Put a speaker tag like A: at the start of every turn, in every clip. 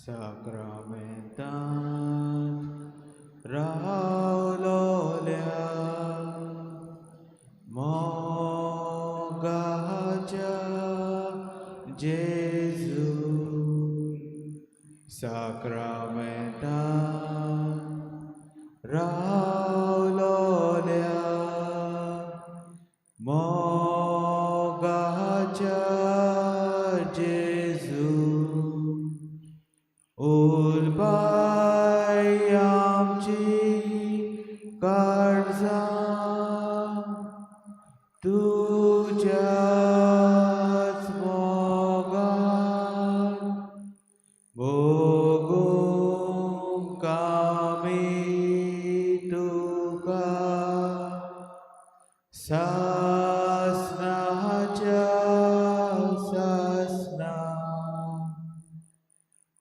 A: साक्रामेंतांत रावलोल्या मोगाच्या जेजू, साक्रामेंतांत रावलोल्या मोगाच्या जेजू, उलबाय आमची काळजां तुज्याच मोगान भोगूंक आमी तुका सासनाच्या सासना।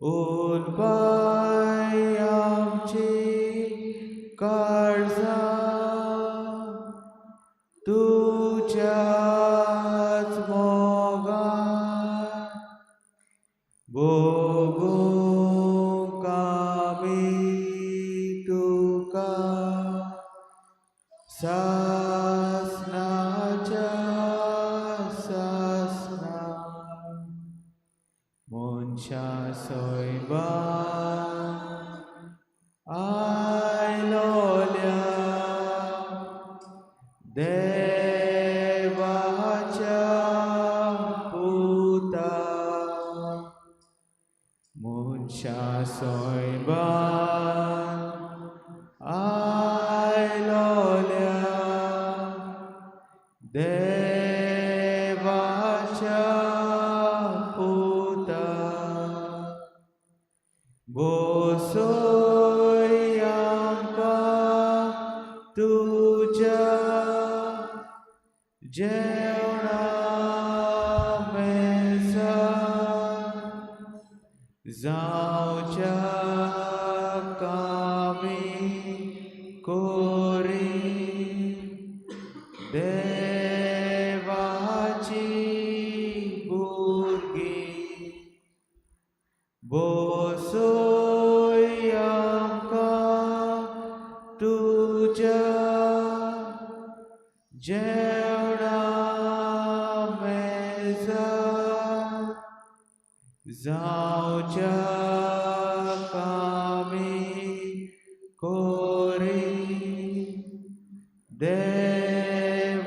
A: उलबाय आमची काळजां तुज्याच मोगान भोगूंक आमी तुका सासनाच्या सासना। मनशा सैबान आयलोल्या देवाच्या पुता, मनशा सैबान आयलोल्या देवाच्या पुता, बसय आमकां तुज्या जेवणा मेजार, जावच्याक आमी कोरी देवाची भुरगीं, बसय आमकां तुज्या जेवणा मेजार, जावच्याक आमी कोरी देवाची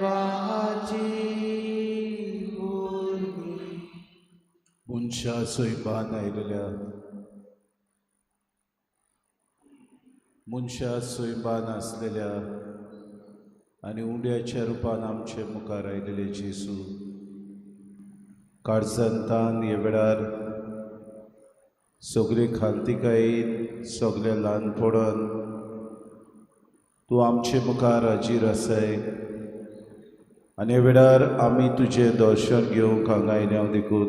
A: भुरगीं।
B: मनशा सैबान आयिल्ल्या, मनशा सैबान आसलेल्या आनी उंड्याच्या रुपान आमचे मुखार आयिल्ले जेजू, काळजांतान ह्या वेळार सगळे खांतिकायेन सगळे ल्हानपणान तूं आमचे मुखार हाजीर आसाय आनी ह्या वेळार आमी तुजें दर्शन घेवंक हांगा आयल्या देखून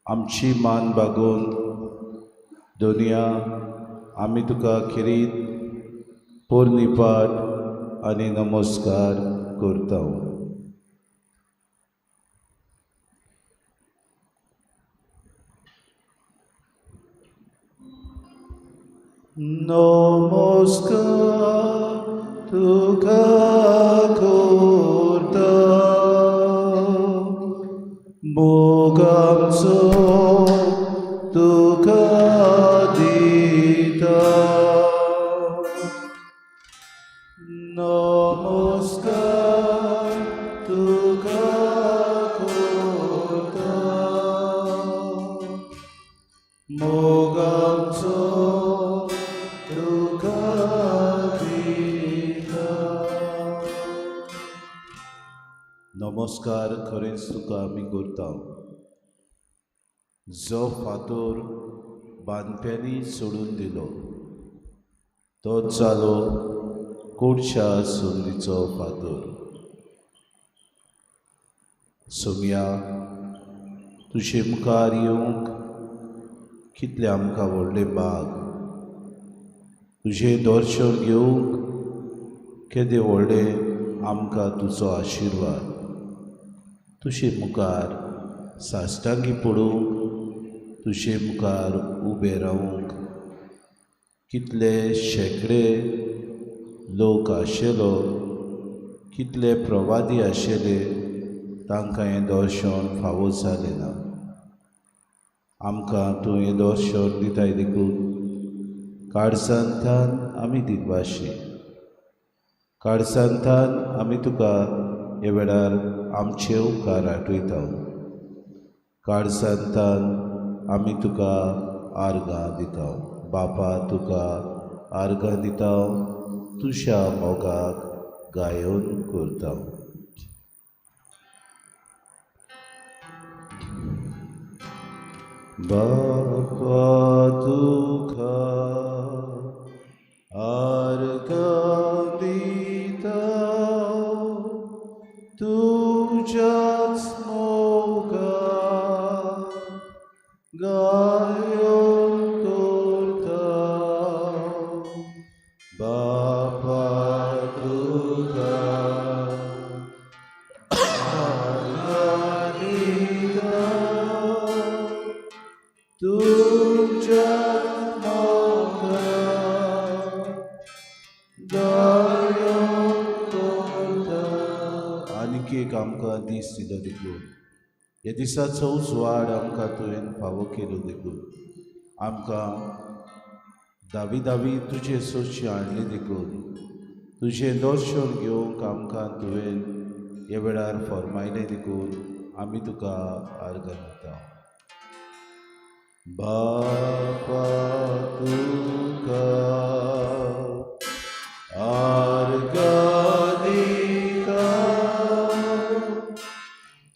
B: आमची मान बागोवन दोनया आमी तुका खेरीत पोरनिपाट आनी नमस्कार करता। नमस्कार तुका करता मोगाचो तुका दिता, नमस्कार तुका करता मोगाचो तुका दिता। नमस्कार खरेंच तुका आमी करता, जो फातोर बांदप्यांनी सोडून दिलो तोच जालो कोडशा संदीचो फातोर। सोमया तुजे मुखार येवंक कितलें आमकां व्हडलें भाग, तुजें दर्शन घेवंक केदें व्हडलें आमकां तुजो आशिर्वाद। तुजे मुखार साश्टांगी पडूंक तुजे मुखार उबे रावूंक कितले शेंकडे लोक आशिल्लो, कितले प्रवादी आशिल्ले, तांकां हें दर्शन फावो जालें ना. आमकां तूं हें दर्शन दिताय देखून काळजांतल्यान आमी दिनवाशी. काळजांतल्यान आमी तुका हे वेळार आमचे उपकार आठयता. काळजांतल्यान आमी तुका आर्गां दिता. बापा तुका आर्गां दिता, तुज्या मोगाक गायन करता. बापा तुका आर्गां दिता, तुज्याच मोगाक गायन करता. बापा तुका आर्गां दिता, तुज्याच मोगाक गायन करता. आनीक एक आमकां दीस दिलो देखून ह्या दिसाचो उजवाड आमकां तुवें फावो केलो देखून आमकां दावी दावी तुजे सोशी हाडली देखून तुजें दर्शन घेवंक आमकां तुवें ह्या वेळार फर्मायलें देखून आमी तुका आर्गां दिता. बापा तुका आर्गां दिता,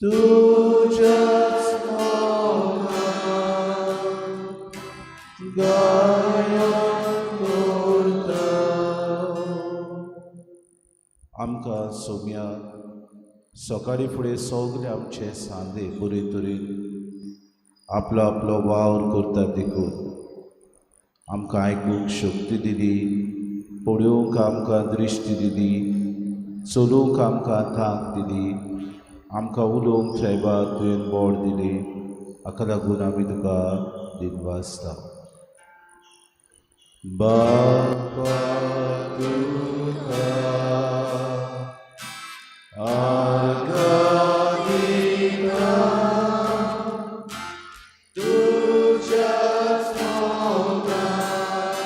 B: तुज्याच मोगाक गायन करता. आमकां सोम्या सकाळी फुडें सगळे आमचे सांदे बरे तरेन आपलो आपलो वावर करता देखून आमकां आयकूंक शक्ती दिली, पळोवंक आमकां दृश्टी दिली, चलोवंक आमकां तांक दिली, आमकां उलोवंक सायबा तुवें बोड दिली. हाका लागून आमी तुका दिनवासता. बापा तुका आर्गां दिता, तुज्याच मोगाक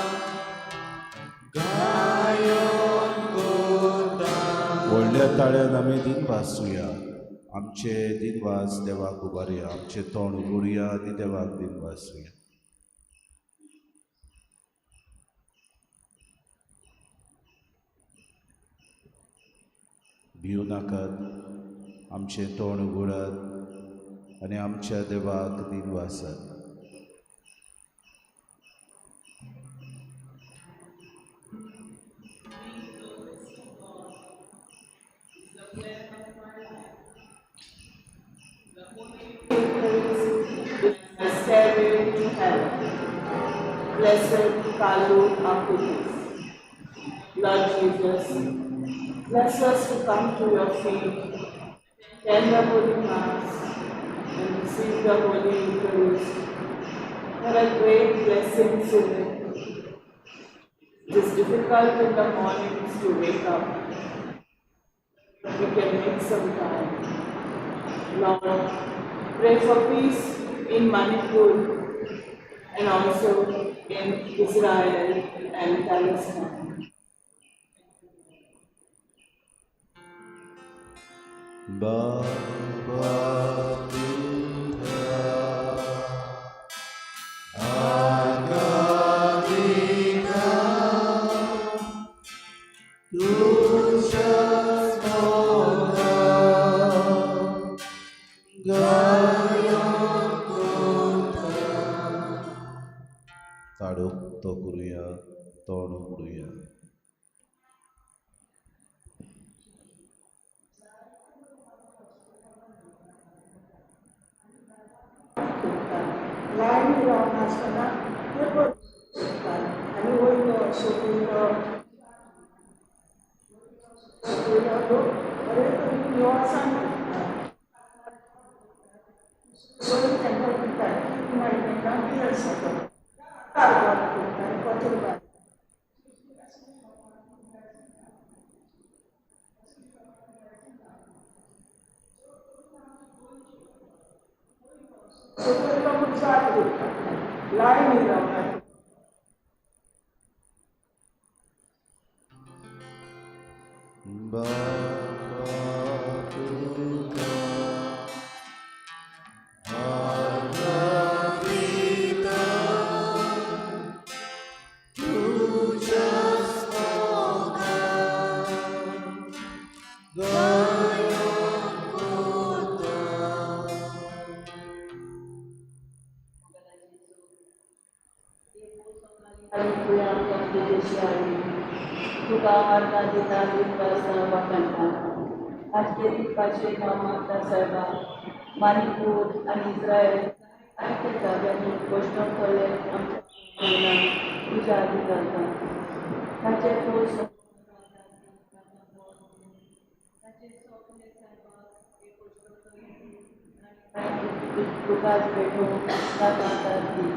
B: गायन करता. व्हडल्या ताळ्यान आमी दिनवासुया. आमचे दिनवास देवाक उबारुया, आमचें तोंड उगडुया आनी देवाक दिनवासुया. भिवू नाकात, आमचें तोंड उगडात आनी आमच्या देवाक दिनवासात.
C: Stairway to heaven. Blessed Carlo Acutis. Lord Jesus, bless us to come to your feet, attend the Holy Mass, and receive the Holy Eucharist. There are great blessings in it. It is difficult in the mornings to wake up. We can make some time. Lord, pray for peace in Manipur and also in Israel and Palestine.
B: Baba तुका आर्गां दिता, तुज्याच मोगाक गायन करता. ताळो उक्तो करुया, तोंड उगडुया.
D: लायन रावन आसतना ते पळोवंक आनी वयलो सकयलो सकयलो लोक बरे तरेन निवळसाण दवरतात. सगळें तांकां दितात. मागीर तांकां आसा तो आनी कोतर लायनी रावतात.
E: साहेबा मणिपूर आनी इस्रायल जायत्या जाग्यांनी घोशणा केल्ले आमच्या तुज्या आदी घालता ताचे पोस तुकाच भेटून ताका दी.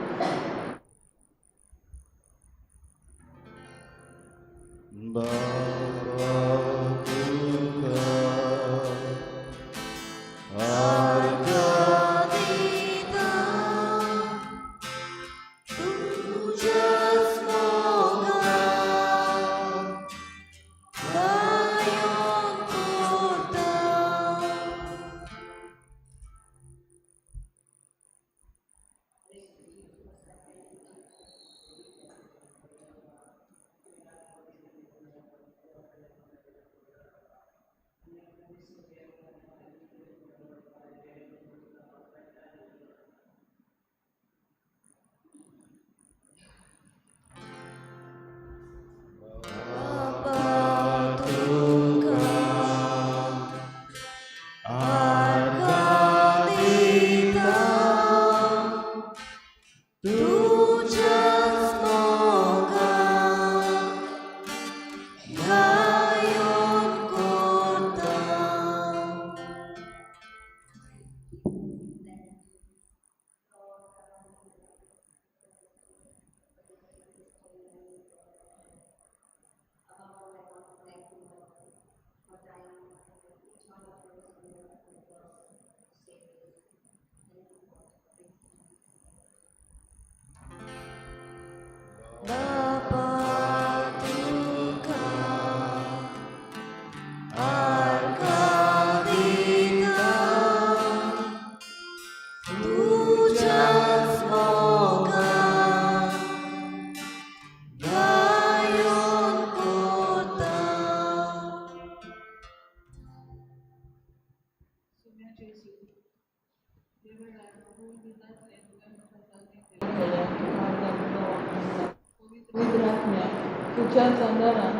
C: तुझ्या चंदनान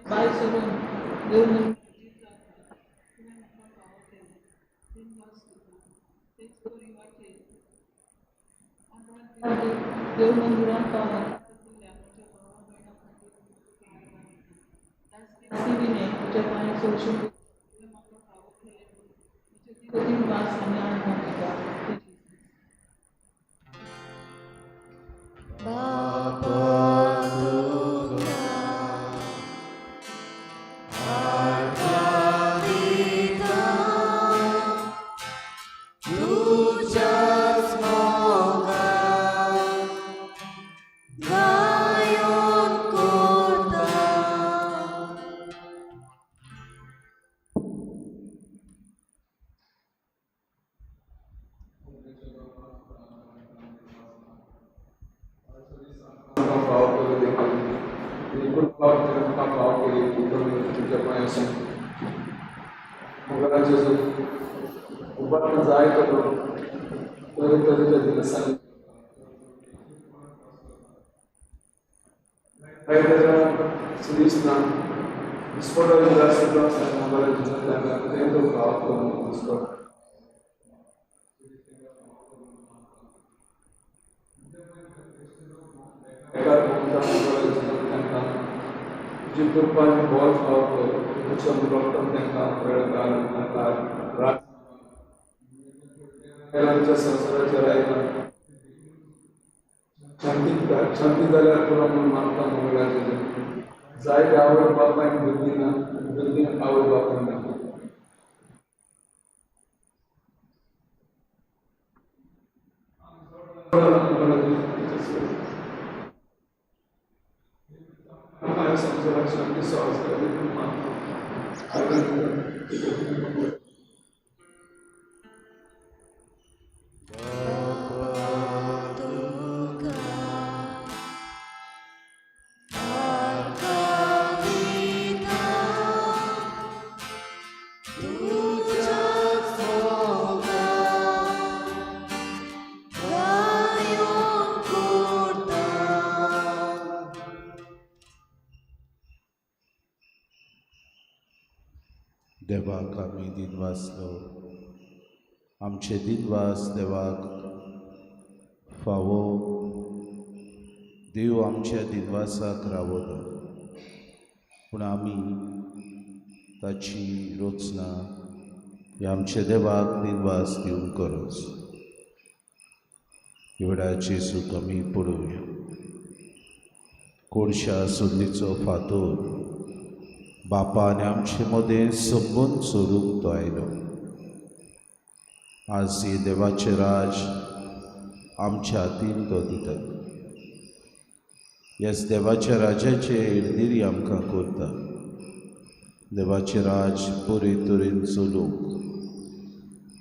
C: बाय सोडून देव देव मंदिरात पावून तुझ्या पांय सोडून वास आनी आनंद दिता.
F: संसाराच्या रायला शांती जाल्यार पुरो म्हणून मागता मंगळाचें. जायते आवय बापायन भुरगीं ना, भुरगीं आवय बापायन ना. संवसाराक शांती सहज मागता.
B: देवाक आमी दिनवासलो, आमचे दिनवास देवाक फावो. देव आमच्या दिनवासाक रावना, पूण आमी ताची रचना ही आमच्या देवाक दिनवास दिवंक गरज. वेळाची सूख आमी पळोवया. कोळशा संदीचो फातोर बापा आनी आमचे मदें संबंद सोडूंक तो आयलो. आज हे देवाचें राज आमच्या हातीन तो दिता. ह्याच देवाच्या राजाचे एरदिरी आमकां करता. देवाचें राज बरे तरेन चलोवंक,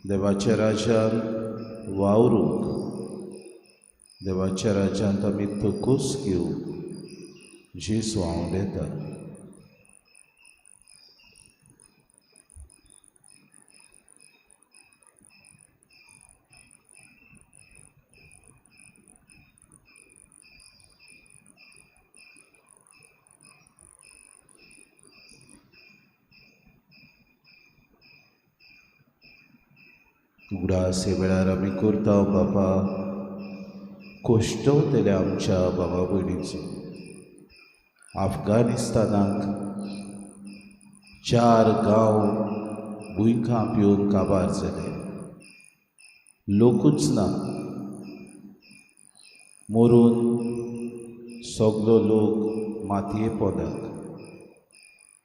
B: देवाच्या राजान वावरूंक, देवाच्या राज्यांत आमी तकूस घेवंक जेजू आंवडेता. उगडास हे वेळार आमी करता बापा कोश्टवतल्या आमच्या बाबा भयणीचो. अफगाणिस्तानाक 4 गांव भुंयकांप येवन काबार जाले, लोकूच ना, मरून सगलो लोक मातये पोंदाक,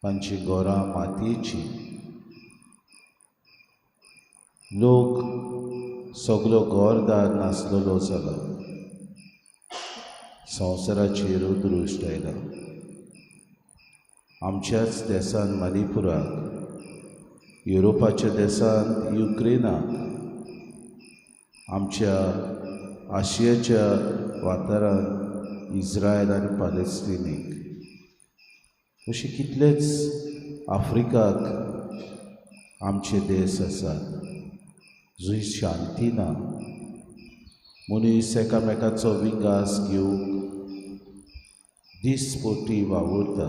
B: तांची घरां मातयेची, लोक सगलो घरदार नासलेलो जाला. संवसाराचेर अदृश्ट आयला. आमच्याच देशान मणिपुराक, युरोपाच्या देशांत युक्रेनाक, आमच्या आशियाच्या वाठारांत इस्रायल आनी पॅलेस्टिनीक, अशे कितलेच आफ्रिकाक आमचे देश आसात जंय शांती ना. मनीस एकामेकाचो विंगास घेवंक दीसपट्टी वावुरता.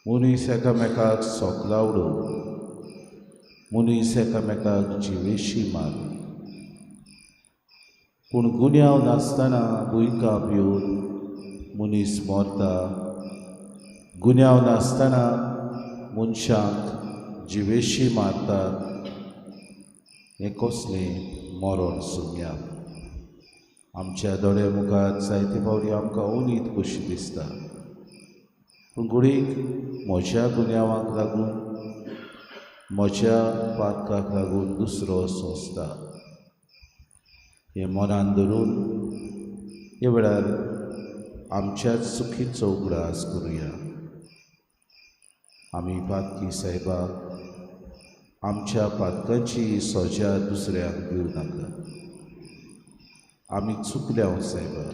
B: मनीस एकामेकाक सोकला उडोवंक, मनीस एकामेकाक जिवेशी मार. पूण गुन्यांव नासतना भुंयकांप येवन मनीस मरता. गुन्यांव नासतना मनशांक जिवेशी मारतात. हें कसलें मरण सुम्या. आमच्या दोळे मुखार जायते फावटी आमकां उनीत कशी दिसता, पूण घडयेक म्हज्या गुन्यांवाक लागून, म्हज्या पातकाक लागून दुसरो सोंसता. हें मनान धरून हे वेळार आमच्याच चुकीचो उगडास करुया. आमी पातकी सायबा, आमच्या पातकाची सजा दुसऱ्यांक दिवं नाका. आमी चुकल्या सायबा,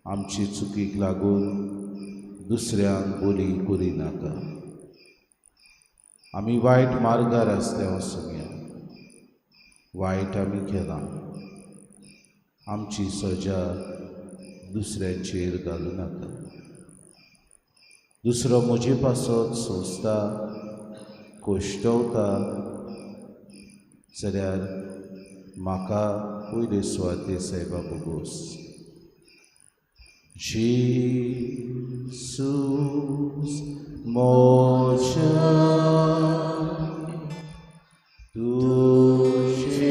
B: आमची चुकीक लागून दुसऱ्यांक बोली करी नाका. आमी वायट मार्गार आसल्या सुमया, वायट आमी केलां, आमची सजा दुसऱ्यांचेर घालूं नाका. दुसरो म्हजे पासत सोंसता, कोश्टवता जाल्यार म्हाका पयले सुवाते सायबा भोगोस. जेजूस म्हज्या तुजेर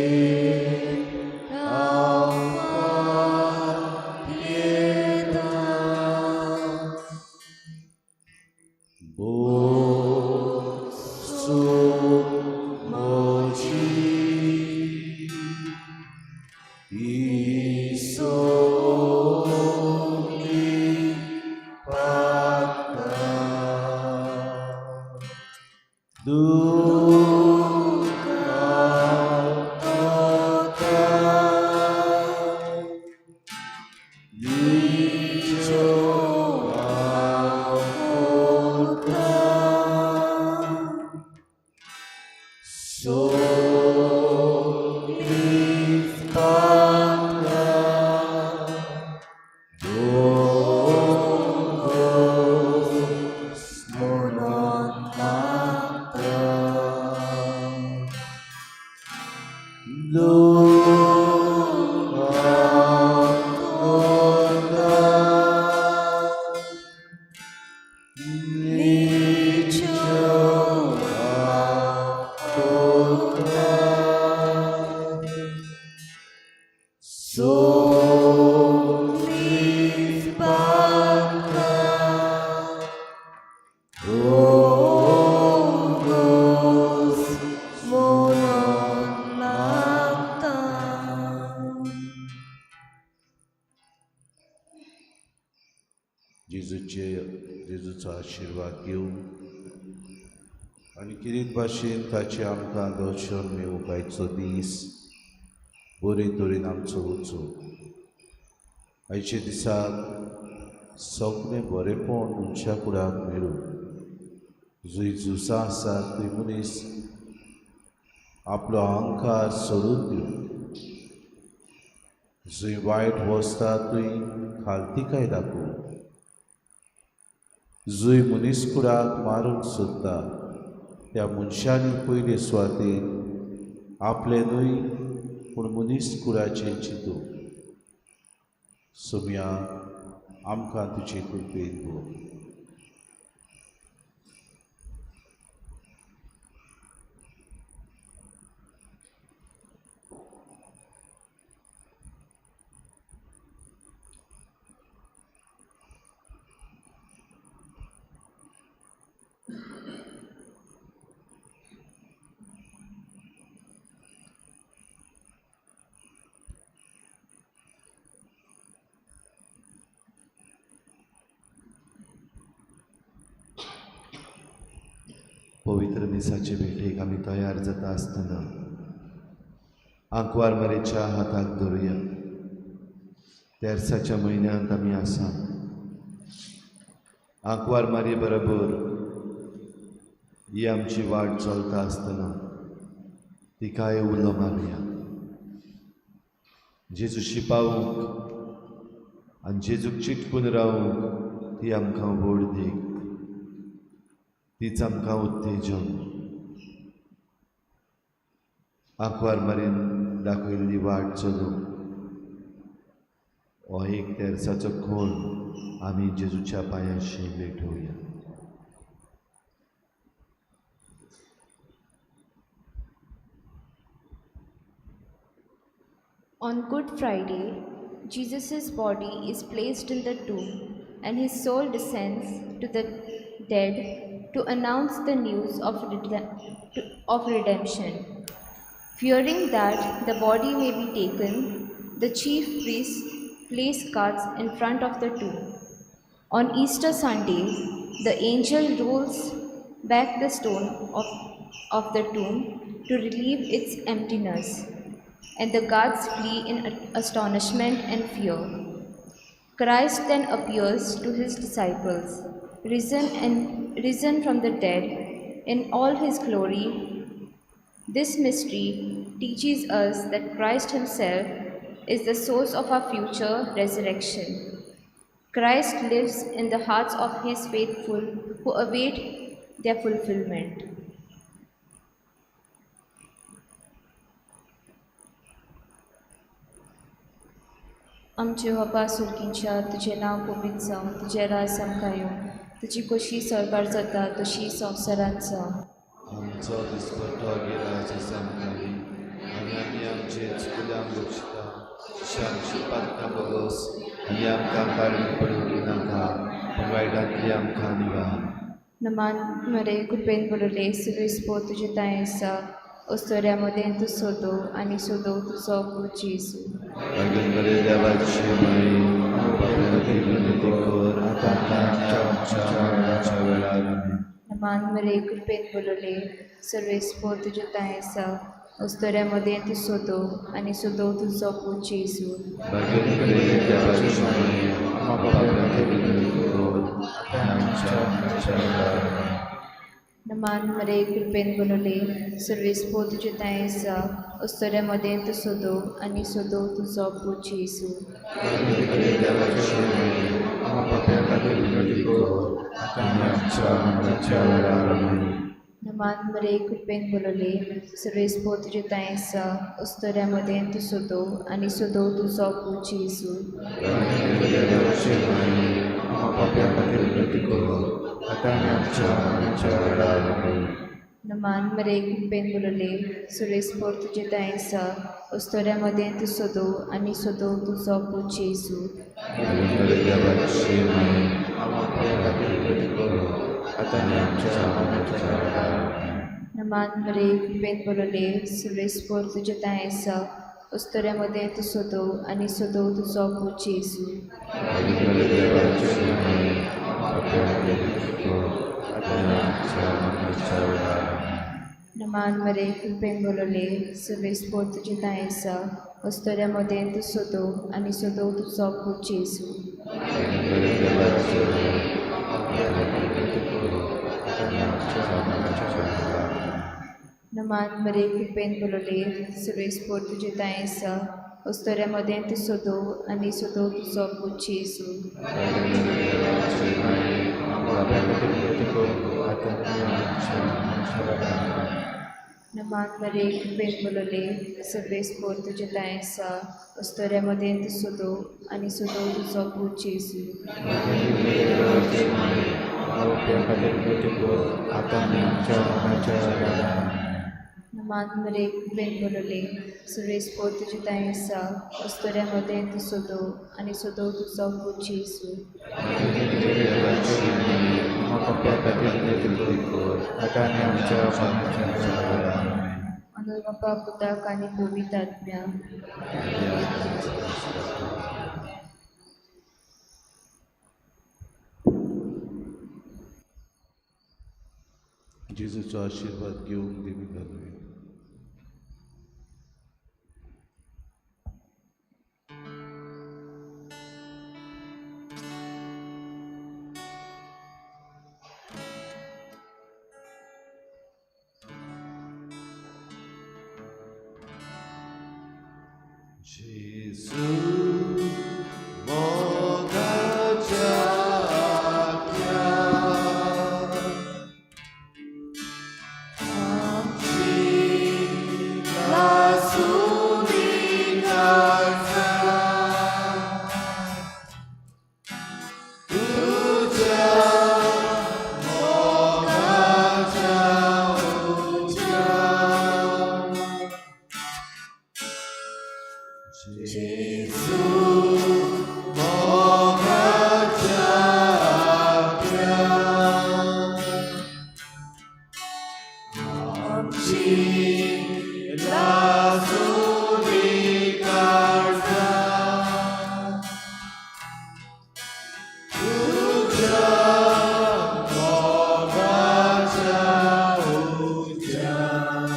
B: हांव ही सगळी पातकां जेजूचो आशिर्वाद घेवन आनी किरीत भाशेन ताचें आमकां दर्शन मेळूंक आयचो दीस बरे तरेन आमचो वचूं. आयच्या दिसाक सगळें बरेंपण मनशा कुडाक मेळूं. जंय झुजां आसात थंय मनीस आपलो अहंकार सोडून दिवं, जंय वायट वसता थंय खालतिकाय दाखोवं, जंय मनीसकुडाक मारूंक सोदता त्या मनशांनी पयले सुवातेर आपलें न्हय पूण मनीसकुडाचें चिंतूं. सोम्या आमकां तुजे कृपेन भर.
G: पवित्र मिसाचे भेटेक आमी तयार जाता आसतना आंकवार मारेच्या हाताक धरुया. तेर्साच्या म्हयन्यांत आमी आसा. आंकवार मारे बरोबर ही आमची वाट चलता आसतना तिकाय उलो मारुया. जेजूशी पावूंक आनी जेजूक चिटकून रावूंक ती आमकां व्हड देख, तीच आमकां उत्तेजन. आंकवार मारीन दाखयल्ली वाट चलूंक हो एक तेर्साचो खोण आमी जेजूच्या पांयांशी भेटोवया.
H: On Good Friday, Jesus' body is placed in the tomb and his soul descends to the dead to announce the news of redemption. Fearing that the body may be taken, the chief priests place guards in front of the tomb. On Easter Sunday, the angel rolls back the stone of the tomb to relieve its emptiness, and the guards flee in astonishment and fear. Christ then appears to his disciples, risen from the dead in all his glory. This mystery teaches us that Christ himself is the source of our future resurrection. Christ lives in the hearts of his faithful who await their fulfillment. आमचे बापा सुर्गींच्या, तुजें नांव पवित्र जावं, तुजें राज आमकां येवं, तुजी कशी सरकार जाता तशी संवसारांत जावं.
G: आमचो दिसपट्टो गिराज आमकां दी आनी आमी आमचे चुकल्यांक बक्षिता तशें आमची पातकां बगस आनी आमकां काडून पडूंक दिनाका पूण वायटांतली आमकां निवार.
H: नमान मरे कृपेन बरयले सुरेश पो तुजें तांय आसा, अस्तोऱ्या मदें तूं सोदो आनी सोदो तुजो पूत जेजू.
G: भाग्यंकरे देवाची माई, आमकां खातीर विनंती कर आतां आनी आमच्या मरणाच्या वेळार. आमेन.
H: मान मरे कृपेन बोलवले, सर्वेस्पोर तुजें तांय आसा, अस्तोऱ्या मदें तूं सोदो आनी सोदो तुजो पूत जेजू.
G: भाग्यंकरे देवाची माई, आमकां खातीर विनंती कर आतां आनी आमच्या मरणाच्या वेळार. आमेन.
H: मान मरे कृपेन बोलवले, सर्वेस्पोर तुजें तांय आसा, अस्तोऱ्या मदें तूं सोदो आनी सोदो तुजो पूत जेजू.
G: भाग्यंकरे देवाची माई, आमकां खातीर विनंती कर आतां आनी आमच्या मरणाच्या वेळार. आमेन.
H: मान मरे कृपेन बोलवले, सर्वेस्पोर तुजें तांय आसा, अस्तोऱ्या मदें तूं सोदो आनी सोदो तुजो पूत जेजू.
G: भाग्यंकरे देवाची माई, आमकां खातीर विनंती कर आतां आनी आमच्या मरणाच्या वेळार. आमेन.
H: मान मरे कृपेन बोलवले, सर्वेस्पोर तुजें तांय आसा, अस्तोऱ्या मदें तूं सोदो आनी सोदो तुजो पूत जेजू.
G: भाग्यंकरे देवाची माई, आमकां खातीर विनंती कर आतां आनी आमच्या मरणाच्या वेळार. आमेन.
H: मान मरे कृपेन बोलवले, सर्वेस्पोर तुजें तांय आसा, अस्तोऱ्या मदें तूं सोदो आनी सोदो तुजो पूत जेजू.
G: भाग्यंकरे देवाची माई, आमकां खातीर विनंती कर आतां आनी आमच्या मरणाच्या वेळार. आमेन.
H: मान मरे कृपेन बोलवले, सर्वेस्पोर तुजें तांय आसा, अस्तोऱ्या मदें तूं सोदो आनी सोदो तुजो पूत जेजू.
G: भाग्यंकरे देवाची माई, आमकां खातीर विनंती कर आतां आनी आमच्या मरणाच्या वेळार. आमेन.
H: मान मरे कृपेन बोलवले, सर्वेस्पोर तुजें तांय आसा, अस्तोऱ्या मदें तूं सोदो आनी सोदो तुजो पूत जेजू.
G: भाग्यंकरे देवाची माई, आमकां खातीर विनंती कर आतां आनी आमच्या मरणाच्या वेळार. आमेन.
H: मान मरे कृपेन बोलवले, सर्वेस्पोर तुजें तांय आसा, अस्तोऱ्या मदें तूं सोदो आनी सोदो तुजो पूत जेजू.
G: भाग्यंकरे देवाची माई, आमकां खातीर विनंती कर आतां आनी आमच्या मरणाच्या वेळार. आमेन.
H: मान मरे कृपेन बोलवले, सर्वेस्पोर तुजें तांय आसा, अस्तोऱ्या मदें तूं सोदो आनी सोदो तुजो पूत जेजू.
G: भाग्यंकरे देवाची माई, आमकां खातीर विनंती कर आतां आनी आमच्या मरणाच्या वेळार. आमेन.
H: अनुबापा पुताक आनी पवित्र आत्म्याक.
B: जेजूचो आशिर्वाद घेवन देवी घालुया.
G: जेजू मोगाच्या आज्ञा आमची लासुनी काळजां तुज्या मोगाच्या उज्यान. जेजू मोगाच्या आज्ञा आमची लासुनी काळजां तुज्या मोगाच्या उज्यान.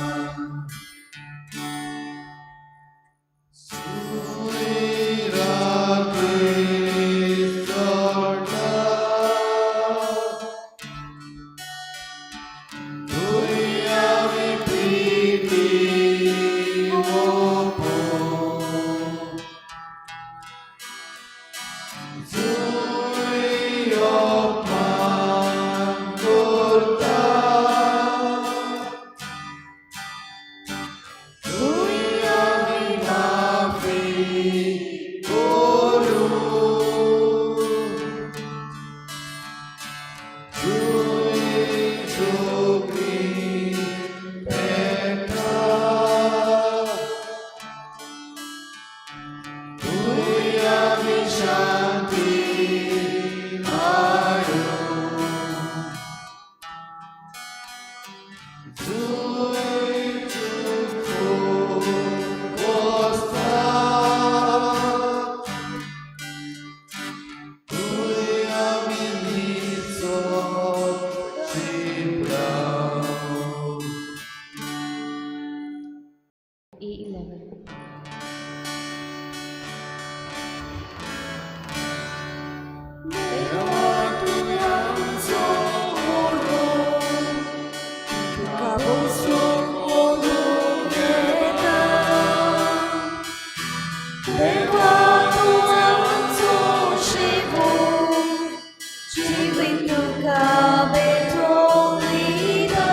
G: सुईराती चडटा तुय आमी प्रीती ओपो जुय अपमान करता तुय आमी माफी करूं.
I: देवा तूं आमचो शेवो, जिवीत तुका भेटोवन दिता.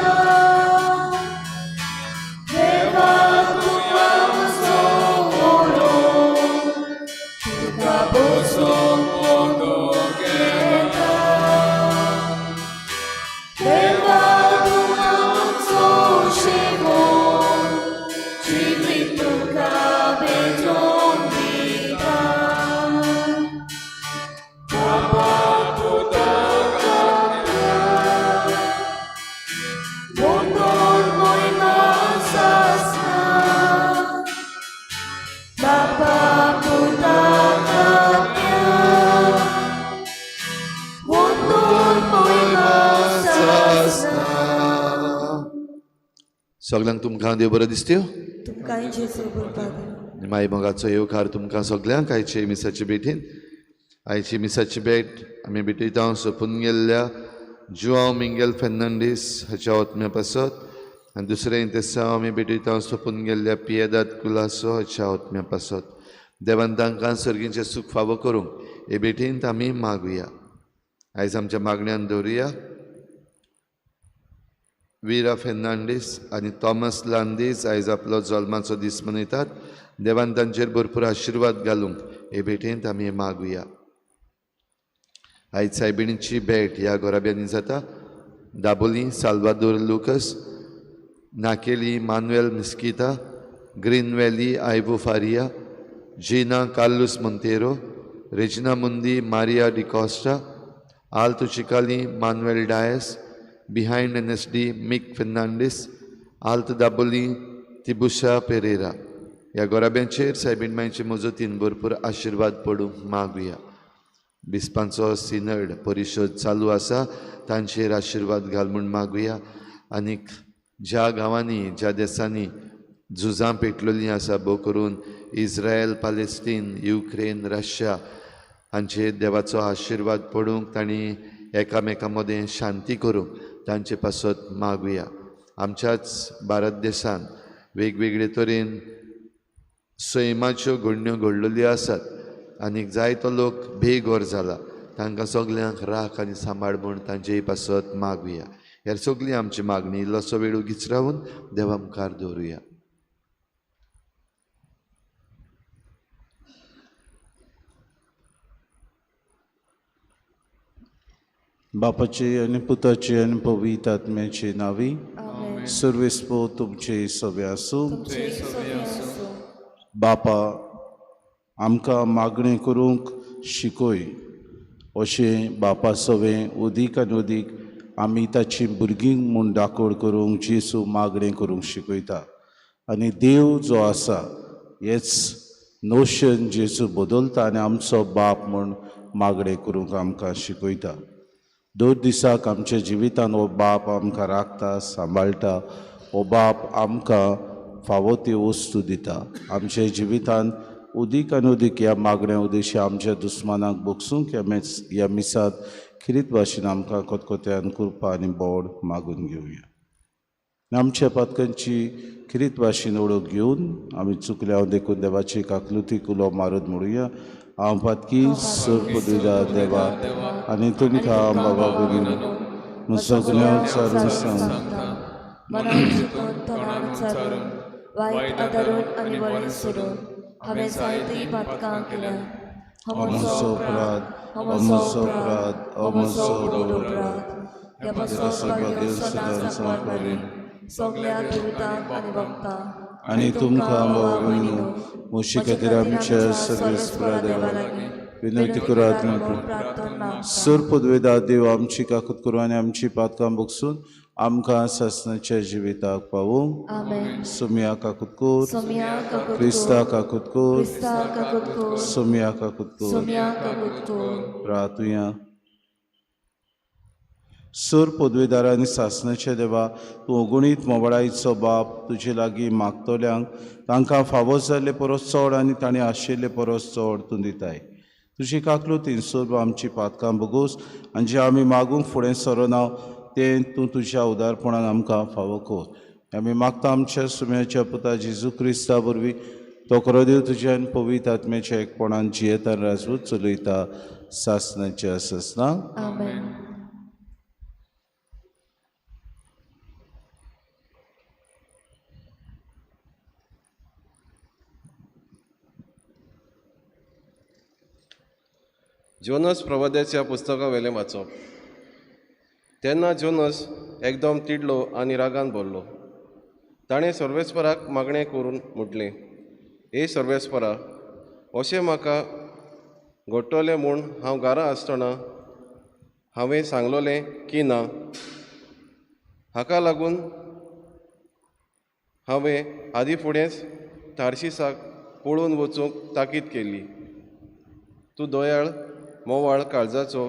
I: देवा तूं आमचो ओरो, तुका बसोवंक मोदक घेता. देवा तूं आमचो शेवो, जिवीत तुका भेटोवन दिता. बापा पुताक आत्म्या, वंदन महिमा सासना. बापा पुताक आत्म्या, वंदन महिमा सासना.
G: सगल्यांक तुमकां देव बरो दिसत्यो.
I: तुमकांय जेजू बरपाद.
G: माई मोगाचो येवकार तुमकां सगल्यांक आयचे मिसाचे भेटीन. आयची मिसाची भेट आमी भेटयता सोंपून गेल्ल्या जुआंव मिंगेल फेर्नांडीस हाच्या आत्म्या पासत आनी दुसरें तेसांव आमी भेटयता सोंपून गेल्ल्या पियेदाद कुलासो हाच्या आत्म्या पासत. देवान तांकां सर्गीचें सूख फावो करूंक हे भेटींत आमी मागुया. आयज आमच्या मागण्यान दवरुया विरा फेर्नांडीस आनी थॉमस लांदीस आयज आपलो जल्माचो दीस मनयतात. देवान तांचेर भरपूर आशिर्वाद घालूंक हे भेटेंत आमी मागुया. आयज सायबिणीची भेट ह्या घराब्यांनी जाता. Dabolim Salvador Lucas, Naqueli Manuel Mesquita, Green Valley Ivo Faria, Gina Carlos Monteiro, Regina Mundi Maria D'Costa, Alto Chicalim Manuel Dias, behind N S D Mick Fernandes, Alto Dabolim Tibusha Pereira. ह्या गोराब्यांचेर सायबीण मांयचे मजतीन भरपूर आशिर्वाद पडूंक मागुया. बिस्पांचो सिनड परिशद चालू आसा, तांचेर आशिर्वाद घाल म्हूण मागुया. आनीक ज्या गांवांनी ज्या देशांनी झुजां पेटलेलीं आसा, भोव करून इस्रायल, पॅलेस्टीन, युक्रेन, रशिया हांचेर देवाचो आशिर्वाद पडूंक, तांणी एकामेकां मदें शांती करूंक तांचे पासत मागुया. आमच्याच भारत देशांत वेगवेगळे तरेन सैमाच्यो घडण्यो घडलेल्यो आसात आनीक जायतो लोक बेघर जाला, तांकां सगल्यांक राख आनी सांबाळ म्हूण तांचेय पासत मागुया. ह्या सगळी आमची मागणी इल्लोसो वेळ उगीच रावन देवा मुखार दवरुया.
B: बापाचे आनी पुताचे आनी पवित्र आत्म्याचे नांवी. सर्वेस्पो तुमचे सवे आसूं. बापा आमकां मागणें करूंक शिकय, अशें बापा सवें उदीक आनी उदीक आमी ताची भुरगीं म्हूण दाखोड करूंक जेजू मागणें करूंक शिकयता. आनी देव जो आसा हेच नोशन जेजू बदलता आनी आमचो बाप म्हूण मागणें करूंक आमकां शिकयता. दर दिसाक आमच्या जिवितान हो बाप आमकां राखता, सांबाळटा, हो बाप आमकां फावो त्यो वस्तू दिता. आमच्या जिवितान उदीक आनी उदीक ह्या मागण्या उद्देशी आमच्या दुस्मानाक बगसूंक ह्या मिसांत खिरीत भाशेन आमकां खतखत्यान कृपा आनी बोड मागून घेवया. आमच्या पातकांची खिरीत भाशेन ओळख घेवन आमी चुकल्या देखून देवाची काकलुती उलो मारून म्हणुया. हांव पातकी सोर देवा आनी तुमकां बाबा भयणीनो सगळ्यांक विचारून सांगता,
I: मनान चिंतून तोंडान उच्चारून, वायट आदारून आनी बरें सोडून हांवें जायतीं पातकां केल्या.
B: म्हजो अपराध, म्हजो अपराध, म्हजो व्हडलो अपराध.
I: ह्या पासत भाग्य सदांच सांबाळ सगळ्या दुरितांक आनी भक्तांक
B: आनी तुमकां बाबा भयणीनो म्हजे खातीर आमच्या सर्वेस्परा देवा लागीं विनंती करात. सर पदवेदा देव आमची काकूत करूं आनी आमची पातकां बगसून आमकां सासणाच्या जिविताक पावूं.
I: आमेन.
B: सोमिया काकूत कोर,
I: सोमिया काकूत कोर,
B: क्रिस्ता काकूत कोर,
I: क्रिस्ता काकूत कोर,
B: सोमिया काकूत कोर,
I: सोमिया काकूत कोर.
B: प्रातुया. सर पदवेदार आनी सासणाच्या देवा, तूं अगुणीत मोबाळायचो बाप, तुजे लागीं मागतल्यांक तांकां फावो जाल्ले परस चड आनी तांणी आशिल्ले परस चड तूं दिताय. तुजी काकलुतीन सर्व आमची पातकां बगोस आनी जें आमी मागूंक फुडें सरना तें तूं तुज्या उदारपणान आमकां फावो कर. आमी मागता आमच्या सुम्याच्या पुता जेजू क्रिस्ता वरवीं, तो खरो देव तुज्या आनी पवित्र आत्म्याच्या एकपणान जियेता राजवट चलयता सासणाच्या सासना.
I: आमेन.
J: जोनस प्रवाद्याच्या पुस्तका वेलें वाचप. तेन्ना जोनस एकदम तिडलो आनी रागान भरलो. ताणें सर्वेस्पराक मागणें करून म्हटलें, ए सर्वेस्परा, अशें म्हाका घडटलें म्हूण हांव घरा आसतना हांवें सांगलोलें की ना. हाका लागून हांवें आदीं फुडेंच तार्शिसाक पळून वचूंक ताकीद केली. तूं दयाळ मोवाळ काळजाचो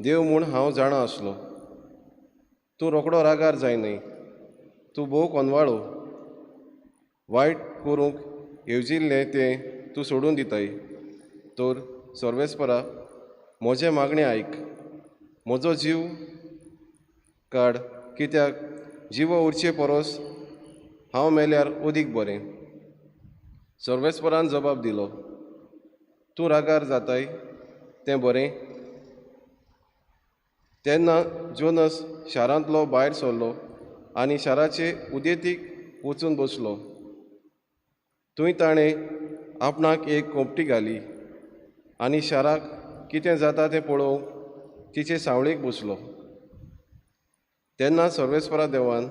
J: देव म्हूण हांव जाणा आसलो. तूं रोकडो रागार जायनाय, तूं भोव कोनवाळो, वायट करूंक येवजिल्लें तें तूं सोडून दिताय. तर सर्वेस्परा, म्हजें मागणें आयक, म्हजो जीव काड, कित्याक जिवो उरचे परस हांव मेल्यार अदीक बरें. सर्वेस्परान जबाब दिलो, तूं रागार जाताय तें बरें. तेन्ना जोनस शारांतलो भायर सरलो आनी शाराचे उदेंतीक वचून बसलो. थंय ताणें आपणाक एक कोपटी घाली आनी शाराक कितें जाता तें पळोवंक तिचे सावळेक बसलो. तेन्ना सर्वेस्परा देवान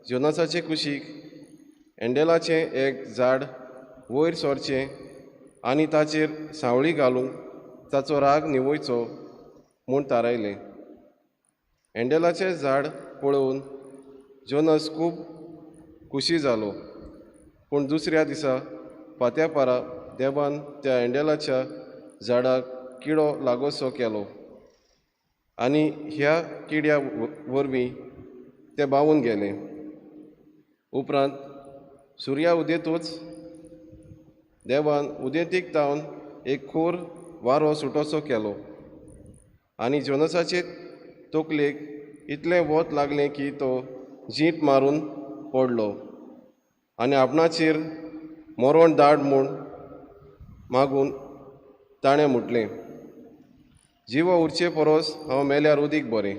J: जोनसाचे कुशीक एंडेलाचें एक झाड वयर सरचें आनी ताचेर सावळी घालूंक ताचो राग न्हिवोवचो म्हूण थारायलें. एंडेलाचें झाड पळोवन जोनस खूब खुशी जालो. पूण दुसऱ्या दिसा फांत्यापारा देवान त्या एंडेलाच्या झाडाक किडो लागोसो केलो आनी ह्या किड्या वरवीं तें बावून गेलें. उपरांत सुर्या उदेतूच देवान उदेंतीक तावन एक खोर वारो सुटोसो केलो आनी जोनसाचे तकलेक इतलें वत लागलें की तो जीप मारून पडलो आनी आपणाचेर मरण धाड म्हूण मागून ताणें म्हटलें, जिवो उरचे परस हांव मेल्यार अदीक बरें.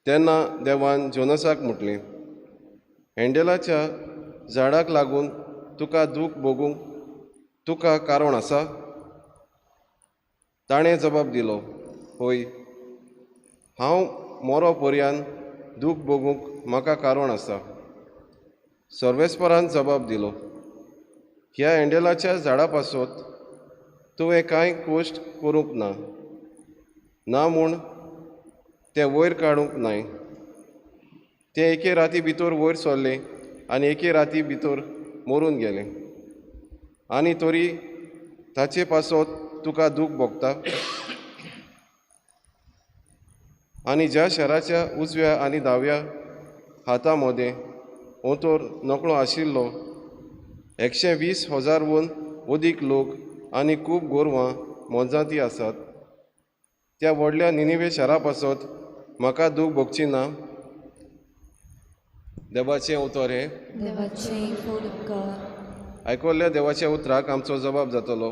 J: तेन्ना देवान जोनसाक म्हटलें, एंडेलाच्या झाडाक लागून तुका दूख भोगूंक तुका कारण आसा? ताणें जबाब दिलो, हय, हांव मरो पर्यान दूख भोगूंक म्हाका कारण आसा. सर्वेस्परान जबाब दिलो, ह्या एंडेलाच्या झाडा पासत तुवें कांय कश्ट करूंक ना, ना म्हूण तें वयर काडूंक नाय. तें एके राती भितर वयर सरलें आनी एके राती भितर मरून गेलें, आनी तरी ताचे पासत तुका दूख भोगता. आनी ज्या शाराच्या उजव्या आनी दाव्या हाता मदें ओतोर नकळो आशिल्लो 120,000 वून अदीक लोक आनी खूब गोरवां मोनजाती आसात, त्या व्हडल्या निनिवे शारा पासत म्हाका दूख भोगची ना. देवाचें उतर हें.
I: देवाचें फूल उपकार.
J: आयकल्ल्या देवाच्या उतराक आमचो जबाब जातलो,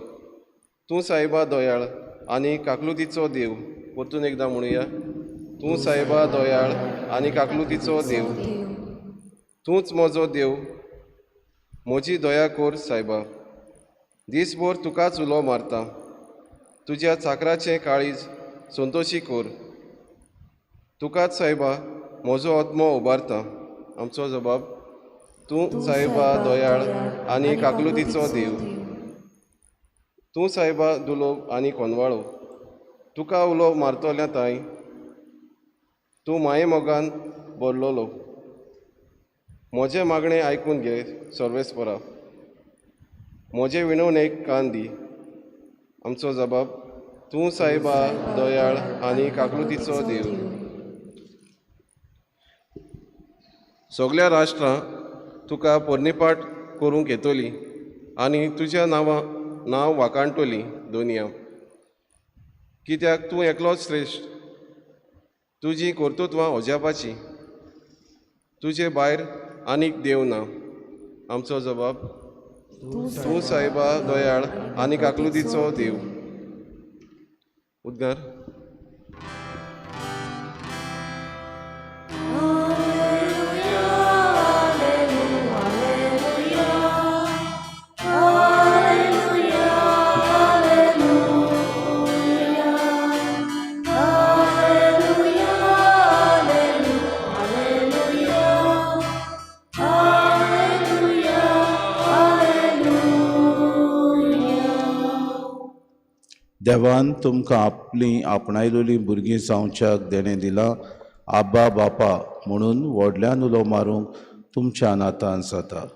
J: तूं सायबा दयाळ आनी काकलुतीचो देव. परतून एकदां म्हणुया, तूं सायबा दयाळ आनी काकलुतीचो देव. तूंच म्हजो देव, म्हजी दया कर सायबा. दीसभर तुकाच उलो मारता, तुज्या चाकराचें काळीज संतोशी कर. तुकाच सायबा म्हजो आत्मो उबारता. आमचो जबाब, तूं सायबा दयाळ आनी काकलुतीचो देव. तूं सायबा दुलोब आनी कोनवाळो, तुका उलो मारतल्या ताय तूं मायेमोगान भरलोलो. म्हजें मागणें आयकून घे सर्वेस्परा, म्हजे विनवणेक कान दी. आमचो जबाब, तूं सायबा दयाळ आनी काकलुतीचो देव. सगल्या राष्ट्रां तुका पोरणीपाट करूंक येतली आनी तुज्या नांव वाखाणटली दोनिया, कित्याक तूं एकलोच श्रेश्ठ. तुजी कर्तृत्वां अजापाची, तुजे भायर आनीक देव ना. आमचो जबाब, तूं सायबा दयाळ आनी काकलुतीचो देव. उद्गार.
B: देवान तुमकां आपलीं आपणायलोलीं भुरगीं जावच्याक देणें दिलां. आबा बापा म्हणून व्हडल्यान उलो मारूंक तुमच्या नातान जाता.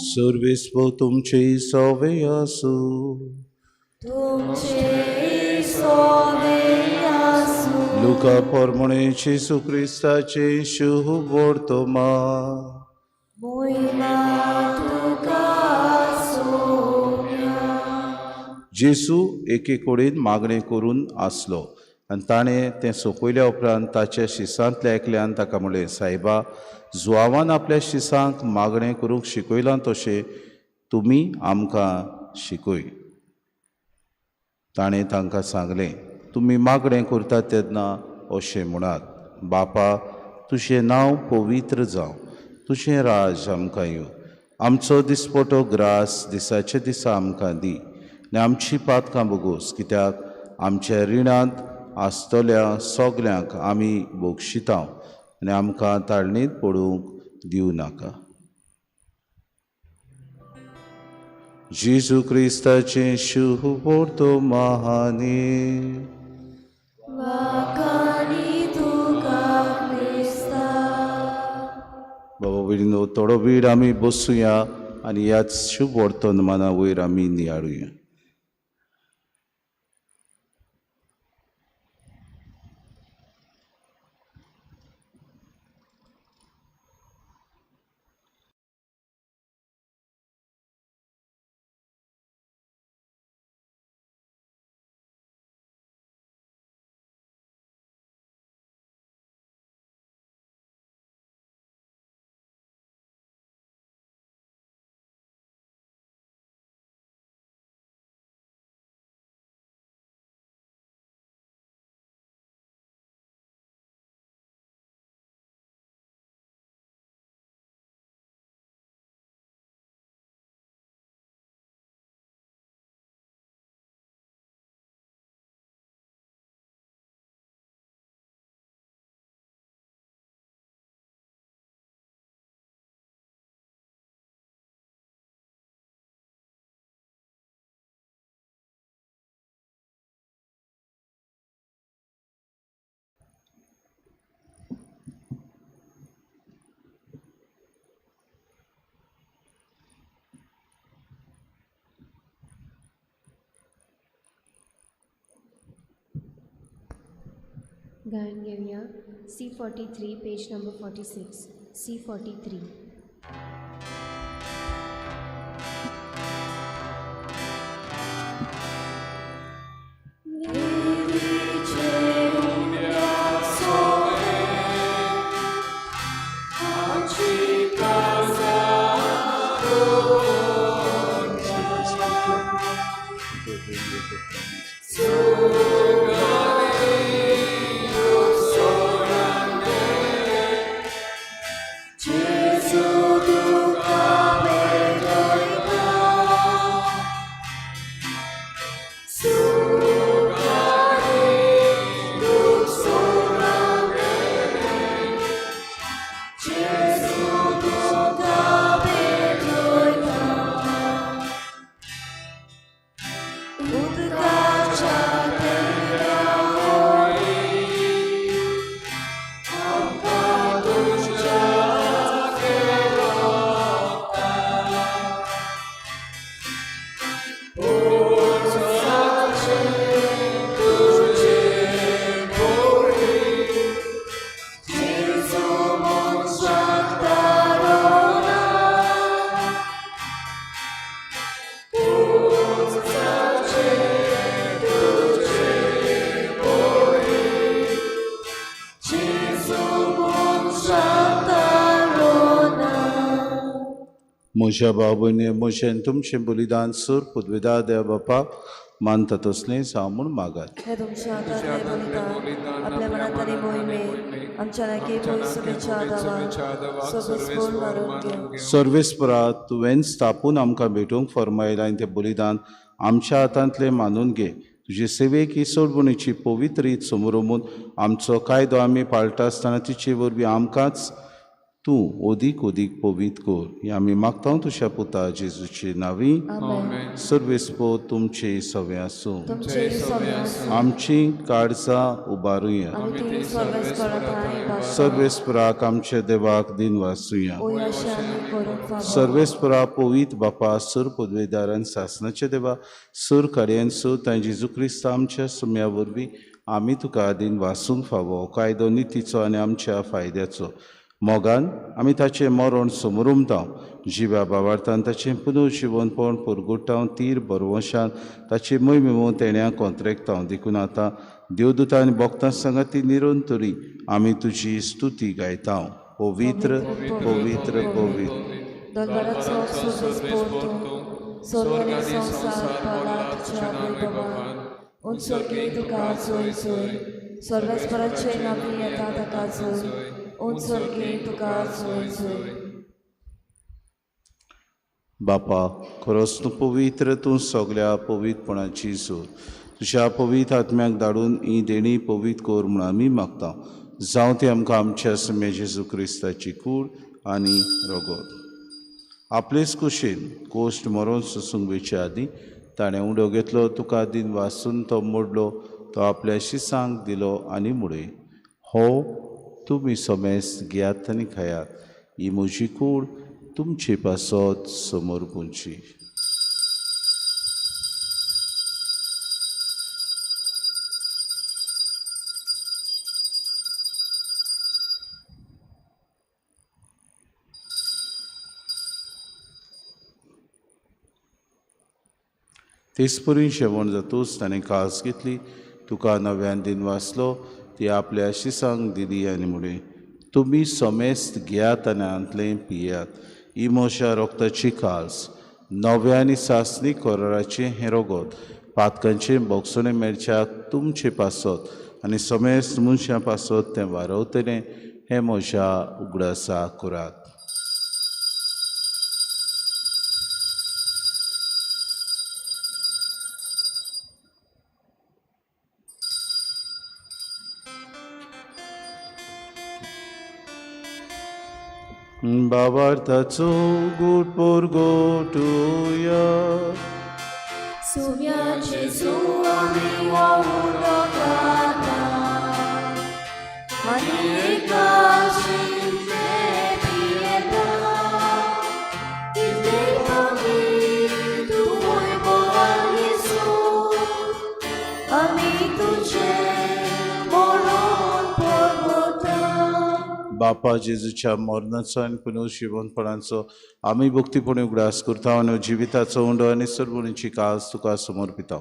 B: सर्वेस्पो तुमचे सवे आसूं.
I: तुमचे सवे आसूं.
B: लुका प्रमाणे जेजू क्रिस्ताचे शुभ वर्तमान.
I: मोहिमा तुका सोम्या.
B: जेजू एके कडेन मागणें करून आसलो आनी ताणें तें सोंपयल्या उपरांत ताच्या शिसांतल्या एकल्यान ताका म्हणलें, सायबा, जुआवान आपल्या शिसांक मागणें करूंक शिकयलां तशें तुमी आमकां शिकय. ताणें तांकां सांगलें, तुमी मागणें करतात तेन्ना अशें म्हणात, बापा, तुजें नांव पवित्र जावं, तुजें राज आमकां येवं, आमचो दिसपटो ग्रास दिसाचे दिसा आमकां दी आनी आमची पातकां बोगोस, कित्याक आमच्या रिणांत आसतल्या सगल्यांक आमी बोगशिता आनी आमकां ताळणींत पडूंक दिवं नाका. जेजू क्रिस्ताचें शुभ वर्तमानी. बाबा भयणीनो, थोडो वेळ आमी बसुया आनी ह्याच शुभ वर्तमाना वयर आमी नियाळुया.
K: गायन घेवया C43 page number 46 C43.
I: Jesus.
B: म्हज्या भाव भयणी म्हजें तुमचें बलिदान सूर पदवेदार देव बापाक मानता तसलें हांव म्हूण मागात.
I: हे तुमच्या हातांतलें बलिदान आपल्या मनात आनी मोहिमेक आमच्या नाके पयर शुभेच्छा आदावा सोबेस्पोर मारून घेवं.
B: सर्वेस्परा तुवें स्थापून आमकां भेटूंक फर्मायलां आनी तें बलिदान आमच्या हातांतलें मानून घे. तुजे सेवेक ही सोडवणीची पवित्र रीत समरोमून आमचो कायदो आमी पाळटा आसतना तिचे वरवीं आमकांच तूं ओदीक ओदीक पवित्र कर. हें आमी मागता तुज्या पुता जेजूचे नांवी. सर्वेस्पोर तुमचे सवे आसूं. आमची काळजां उबारुया. सर्वेस्पराक आमच्या देवाक दिन वासुया. सर्वेस्परा पवित्र बापा सुर पदवेदारान सासनाचे देवा सुर कार्यान सो तांची जेजू क्रिस्त आमच्या सुम्या वरवीं आमी तुका दिन वासूंक फावो कायदो नितीचो आनी आमच्या फायद्याचो मोगान आमी ताचें मरण समरुमता जिव्या बावार्थान ताचें पुनर्जिवनपण परगुटाव तीर बरवशान ताचे मोहिमेमो तेण्या कोंत्रेकता. देखून आतां देवदूता आनी भक्तां सांगाती निरंतरी आमी तुजी स्तुती गायता. पवित्र पवित्र पवित्र बापा खरोच तूं पवित्र, तूं सगल्या पवित्रपणाची जोर. तुज्या पवित्र आत्म्याक धाडून ही देणी पवित्र कर म्हूण आमी मागता. जावं ती आमकां आमच्या सम्या जेजू क्रिस्ताची कूड आनी रगत. आपलेच कुशीन कोश्ट मरोन सोसूंक वयचे आदीं ताणें उडो घेतलो, तुका दिन वासून तो मोडलो, तो आपल्या शिसांक दिलो आनी मुडय, हो तुमी समेस्त घेयात आनी खायात, ही म्हजी कूड तुमचे पासत समर्पूंची. तेचपरी जेवण जातूच ताणें कास घेतली, तुका नव्यान दिन वाचलो, ती आपल्या शिसांक दिली आनी म्हणलें, तुमी समेस्त घेयात आनी हांतलें पियात, ही म्हज्या रोगताची कास नव्या आनी सासणी कराराचें हें रगत पातकांचें भोगसणें मेळच्याक तुमचे पासत आनी समेस्त मनशां पासत तें वारवतलें, हें म्हज्या उगडासा करात. बाबार्थाचो गूट पोरगोटुया
I: सुम्या जेजू आमी वावुडो खाता आनी एकाशिंतले पियेता तितले मागीर तूं वयबोवाल येसू आमी तुजें मरण परगटा.
B: बापा जेजूच्या मरणाचो आनी पुनर्जिवनपणाचो आमी भक्तीपणी उगडास करता आनी जिविताचो उंडो आनी सर्वणीची कास तुका समर्पिता.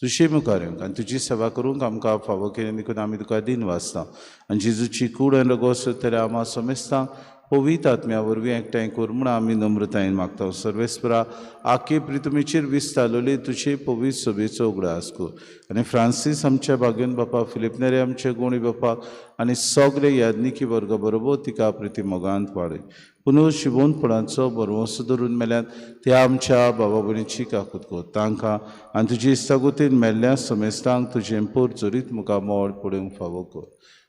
B: तुजे मुखार येवंक आनी तुजी सेवा करूंक आमकां फावो केली देखून आमी तुका दिन वाचता आनी जेजूची कूड आनी रगत सोदतल्या आमा समेस्तांक पवित्र आत्म्या वरवीं एकठांय कर म्हूण आमी नम्रतायेन मागता. सर्वेस्परा आखे प्रितुमीचेर विस्तारलेली तुजे पवित्र सभेचो उगडास कर आनी फ्रांसीस आमच्या भाग्यन बापा, फिलिप नेरे आमच्या गुणी बापाक आनी सगळे याज्ञिकी वर्गा बरोबर तिका प्रिती मोगांत वाडय. पुनर्जिवनपणाचो भरवंसो धरून मेल्यात त्या आमच्या बाबा भयणीची काकूत कर तांकां आनी तुजी इस्तागुतीन मेल्ल्या समेस्तांक तुजें पोर जरीत मुखार मोड पडूंक फावो कर.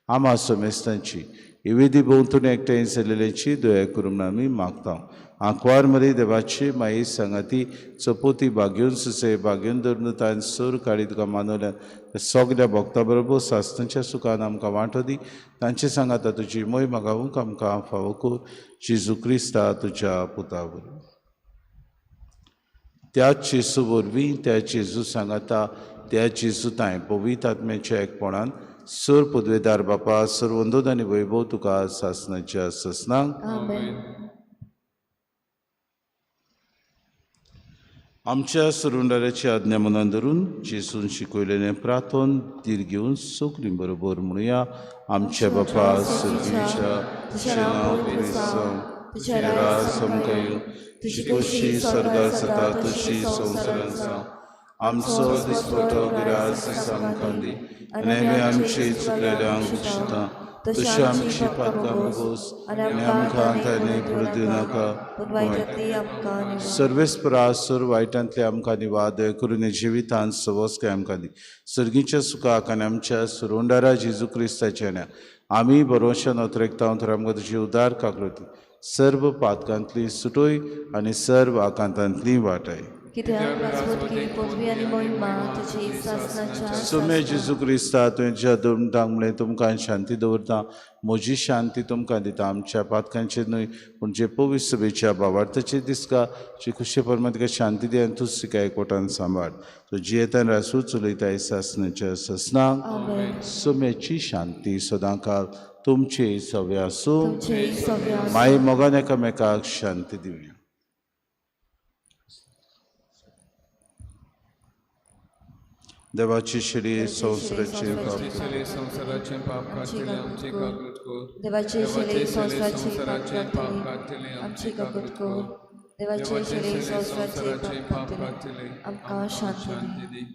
B: आमा समेस्तांची इवेदी भोंवतणी एकठांय जाल्ल्याची दया करूं म्हूण आमी मागता. आंकवार मरे देवाची माई सांगाती चपोती बागेवन सुसे बागेवन धरून तांणी सूर काडी तुका मानवल्या सगल्या भक्ता बरोबर सासणाच्या सुखान आमकां वांटो दी. तांचे सांगाता तुजी मोय मागावूंक आमकां फावो कर जेजू क्रिस्ता तुज्या पुता वरवीं. त्याच जेजू वरवीं, त्या जेजू सांगाता, त्या जेजू तांय पवित्र आत्म्याच्या एकपणान सर पदवेदार बापा सर वंदोद आनी वैभव तुका सासणाच्या ससनाक. आमच्या सरुंडाराची आज्ञा मनान धरून जेजून शिकयलेलें प्रार्थन धीर घेवन सगळीं बरोबर म्हणुया. आमच्या बापा सर्गीच्या तुजें नांव पवित्र जावं,
I: तुजें
B: राज आमकां येवं, तुजी खोशी स्वर्गार जाता तशी संवसारांत जावं. आमचो दिसपटो ग्रास आमकां दी आनी आमी आमची चुकलेल्यांक बक्षिता तशी आमची पातकां भोगोस आनी आमकां तांणी पडूं दिवनाका.
I: पूण वायटांतली आमकां निवार.
B: सर्वेस्परा वायटांतले आमकां निवाद करून जिवितांत सवस्काय आमकां दी. सर्गीच्या सुखाक आनी आमच्या सुरोंडारा जेजू क्रिस्ताच्या न्या आमी बरोवच्या नोतरेकता तर आमकां तुजी उदार काकृती सर्व पातकांतली सुटोय आनी सर्व आकांतांतली वाटाय.
I: कित्याक राजवटकी पदवी आनी महिमा तुजी सासणाच्या
B: सोम्या जेजू क्रिस्ता, तुवें ज्या दोनटांक म्हणलें तुमकां शांती दवरता, म्हजी शांती तुमकां दिता, आमच्या पातकांचेर न्हय पूण जे पवित्र सभेच्या बाबार्थाचेर दिसका जी खुशे परमा तुका शांती दी आनी तूं तिका एकवटान सांबाळ. तूं जियेतान रासू चलयताय सासणाच्या ससनाक. सोम्याची शांती सदांकाळ तुमचे सवे आसूं. माई मोगान एकामेकाक शांती दिवया. देवाची शिडी संवसाराचे पाप,
F: संवसाराचे पाप काडटले आमची काकूत कर.
I: देवाचे शिडी संवसाराचे पाप काडटले आमची काकूत कर. देवाचे शिडी संवसाराचे पाप काडटले आमकां शांती दी.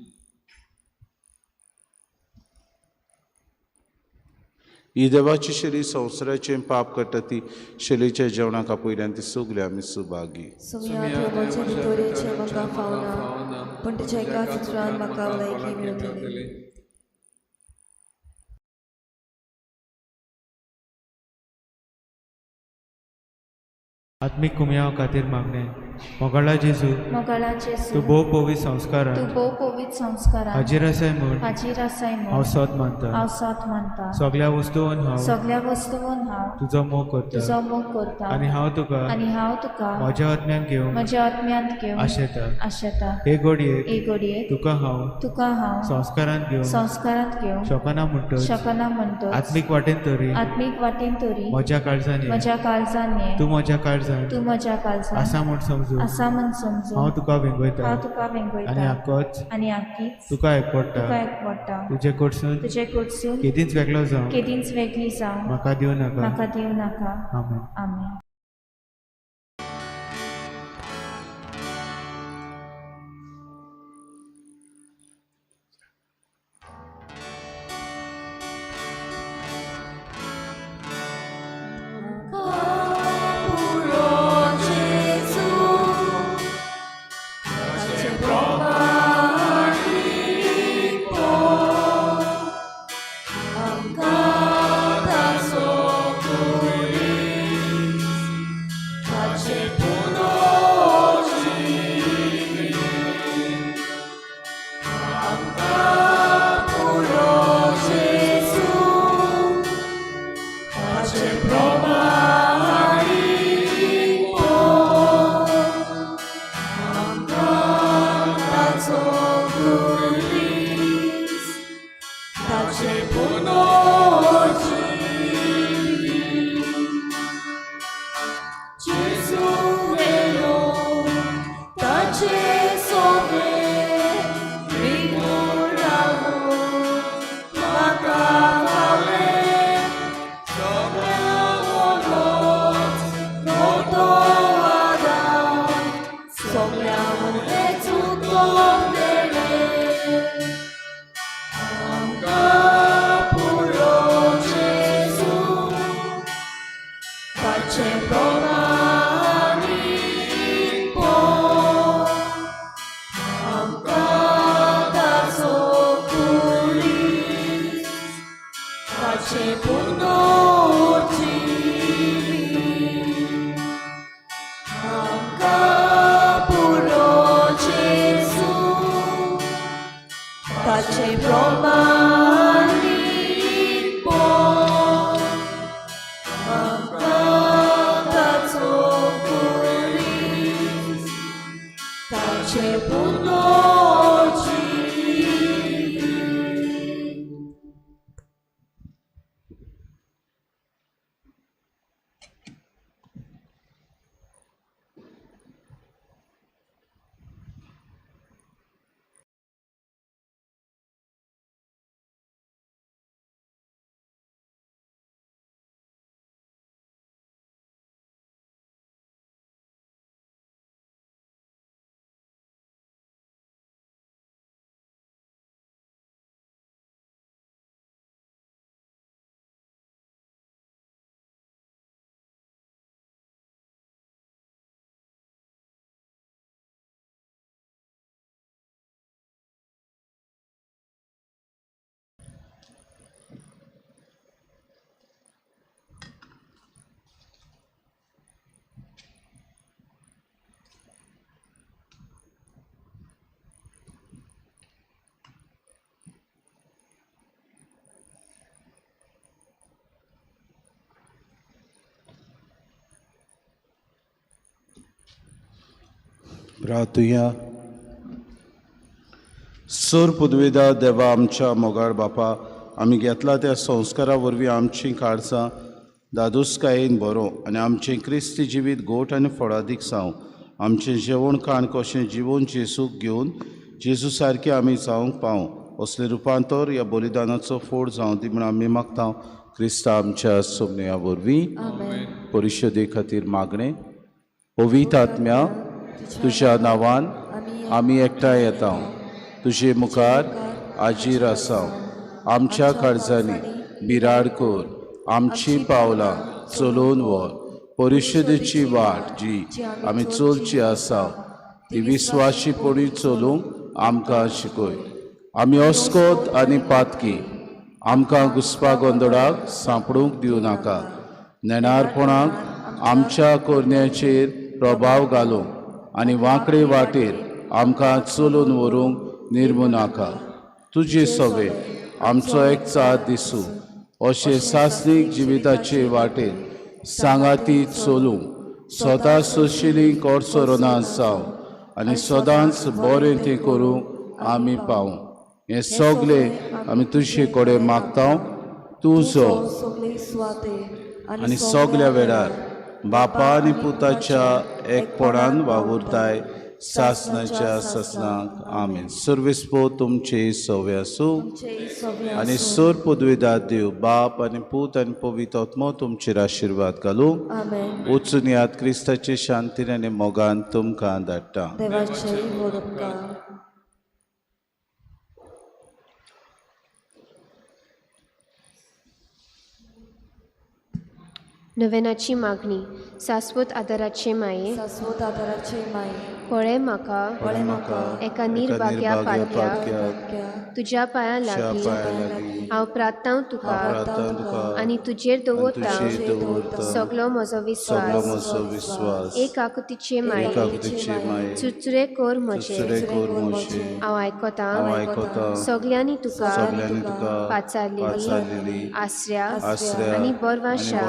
B: ही देवाची शरी संवसाराचें पाप काडटा ती शरीच्या जेवणाक आपयल्यान ती सगळी आमी सुभागी.
I: सोम्या तुज्या भितोरेचें म्हाका फावना, पूण तुज्या एका चित्रान म्हाका भलायकी मेळटली.
A: आत्मीक कुमयाव खातीर मागणें. मोगाळा जेजू,
L: मोगाळा जेजू,
A: तूं भोव पवित्र संस्कारान,
L: तूं भोव पवित्र संस्कारान
A: हाजीर आसाय म्हूण,
L: हाजीर आसाय म्हूण
A: हांव सोद मानता,
L: हांव सोद मानता.
A: सगळ्या वस्तून हांव,
L: सगळ्या वस्तून हांव
A: तुजो मोग करता,
L: तुजो मोग करता.
A: आनी हांव तुका,
L: आनी हांव तुका
A: म्हज्या आत्म्यान घेवन,
L: म्हज्या आत्म्यांत घेवन
A: आशेता,
L: आशेता.
A: हे घडयेक,
L: हे घडयेक
A: तुका हांव,
L: तुका हांव
A: संस्कारांत घेवन,
L: संस्कारांत घेवन
A: शकना म्हणटच,
L: शकना म्हणटच,
A: आत्मीक वाटेन तरी,
L: आत्मीक वाटेन तरी
A: म्हज्या काळजान,
L: म्हज्या काळजान ये,
A: तूं म्हज्या काळजान,
L: तूं म्हज्या काळजान
A: आसा म्हूण समजून,
L: आसा म्हूण समजून
A: हांव तुका वेंगयता,
L: हांव तुका वेंगयता.
A: आनी आकोच,
L: आनी आकीच
A: तुका एकवडटा,
L: तुका एकवडटा.
A: तुजे कडसून,
L: तुजे कडसून
A: केदींच वेगळो जावं,
L: केदींच वेगळी जावं
A: म्हाका दिवं नाका,
L: म्हाका दिवं नाका.
A: आमेन.
L: आमेन.
B: प्रार्थुया. सोर पुदवेदा देवा आमच्या मोगाळ बापा, आमी घेतला त्या संस्कारा वरवीं आमचीं काळजां दादोसकायेन बरो आनी आमचें क्रिस्ती जिवीत गोट आनी फळादीक जावं. आमचें जेवण खाण कशें जिवोन जेजूक घेवन जेजू सारकें आमी जावंक पावूं असलें रुपांतर ह्या बलिदानाचो फोड जावं दी म्हूण आमी मागता क्रिस्ता आमच्या सोमण्या वरवीं. परिशदे खातीर मागणें. पवित्र आत्म्या, तुज्या नांवान आमी एकठांय येता, तुजे मुखार आजीर आसा. आमच्या काळजांनी बिराड कर, आमची पावलां चलोवन व्हर. परिशदेची वाट जी आमी चलची आसा ती विस्वाशीपणी चलूंक आमकां शिकय. आमी अस्कोत आनी पातकी आमकां घुसपा गोंदळाक सांपडूंक दिवं नाका. नेणारपणाक आमच्या करण्याचेर प्रभाव घालूंक आनी वांकडे वाटेर आमकां चलून व्हरूंक निर्मू नाका. तुजे सवे आमचो एकचार दिसूं अशें सासणीक जिविताचे वाटेर सांगाती चलूंक सदां सोशिली कोडसोरना जावं आनी सदांच बरें तें करूंक आमी पावूं. हें सगळें आमी तुजे कडेन मागता. तुजो आनी सगल्या वेळार बापा आनी पुताच्या एकपणान वावुरताय सासनाच्या सासनाक. आमेन. सर्वेस्पो तुमचे सवे आसूं आनी सर पदवेदार देव बाप आनी पूत आनी पवित्र आत्मो तुमचेर आशिर्वाद घालूं. वचून यात क्रिस्ताचे शांतीन आनी मोगान तुमकां धाडटा.
K: नवेनाची मागणी. सास्वत आदाराचे माये,
I: सास्वत आदाराचे माये,
K: पळय म्हाका एका निर्भाग्या पातक्याक तुज्या पांयां लागीं हांव प्रार्थांव तुका आनी तुजेर दवरता सगलो म्हजो विस्वास. एक आकृतीचे माये, चुरचुरे कर म्हजे, हांव आयकतां सगल्यांनी तुका पाचारलेली आसऱ्या आनी बरवाशा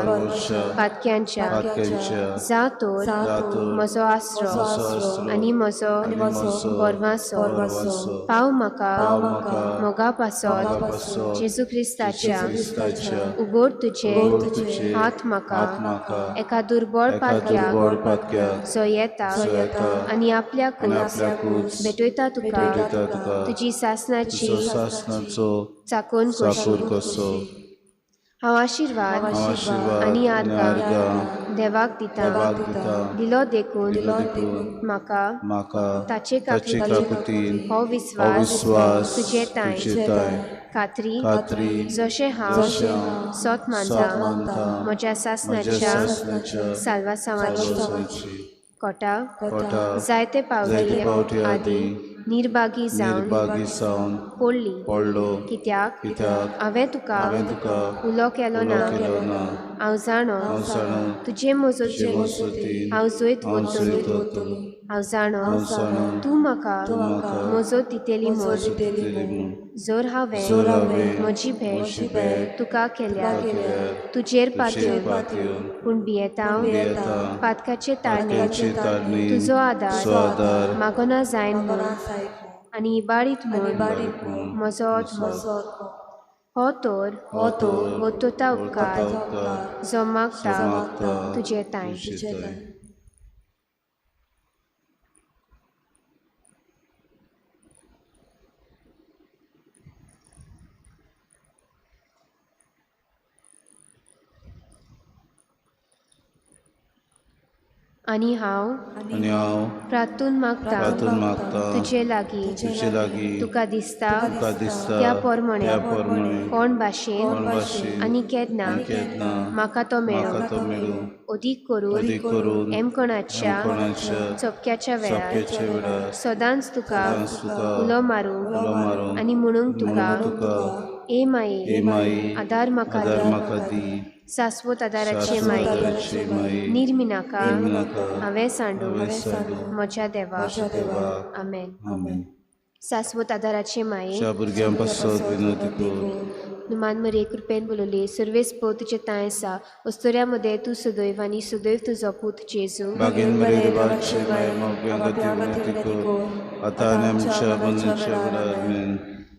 K: पातक्यांच्या जा तर म्हजो आसरो आनी म्हजो बरवासो. पाव म्हाका मोगा पासत जेजू क्रिस्ताच्या. उगड तुजे हात म्हाका एका दुर्बळ पातक्याक जो येता आनी आपल्याकूच भेटयता तुका तुजी सासनाची चाकोन कसो. हांव आशिर्वाद आनी आर्गां देवाक दिता दिलो देखून म्हाका ताचे काकुतीन हो विस्वास तुजे तांय खात्री जशें हांव सोत मानता म्हज्या सासनाच्या साल्वासांवाची. कोटा जायते पावटी आदी निर्भागी जावन पडली कित्याक हांवें तुका उलो केलो ना. हांव जाणो तुजे मजतीन हांव जैत वतलो. हांव जाणो तूं म्हाका मजत दितली म्हूण. जर हांवें म्हजी भेट तुका केल्या तुजेर पातयेवन पूण भियेता पातकाचे ताळणे तुजो आदार मागना जायन म्हूण आनी इबाडीत म्हूण म्हजो आत्मो. हो तर वतोता उपकार जो मागता तुजे तांय. आनी हांव प्रार्थून मागता तुजे लागीं तुका दिसता त्या प्रमाणे कोण भाशेन आनी केन्ना म्हाका तो मेळूं. अदीक करून एमकोणाच्या चपक्याच्या वेळार सदांच तुका उलो मारूंक आनी म्हणूंक तुका ए माये आदार म्हाका दी. सास्वत आदाराचे माये, निर्मिनाका हांवें सांडू म्हज्या देवा. आमेन. सास्वत आदाराचे माये, नुमान मरिये कृपेन बोलवली सर्वेस्पोर तुजें तांय आसा अस्तुऱ्या मदें तूं सदैव आनी सदैव तुजो पूत जेजू.
B: बागेन मरे देवाचे माये आमच्या खातीर विनंती कर आतां आनी आमच्या मरणाच्या वेळार. आमेन.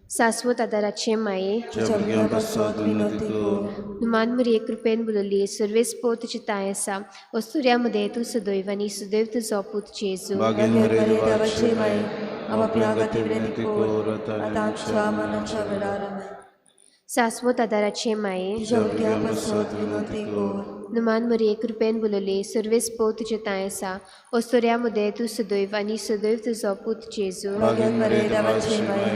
K: सास्वत आदाराचे माये
B: तुज्या भुरग्यां पासत विनंती कर.
K: नुमान मरिये कृपेन बोलवली सर्वेस्पोर तुजें तांय आसा अस्तुऱ्या मदें तूं सदैव आनी सदैव तुजो पूत जेजू.
B: बागेन मरे देवाचे माये आमच्या खातीर विनंती कर आतां आनी आमच्या मरणाच्या वेळार. आमेन.
K: सास्वत आदाराचे माये
B: तुज्या भुरग्यां पासत विनंती कर.
K: नुमान मरिये कृपेन बोलवली सर्वेस्पोर तुजें तांय आसा अस्तुऱ्या मदें तूं सदैव आनी सदैव तुजो पूत जेजू.
B: बागेन मरे देवाचे माये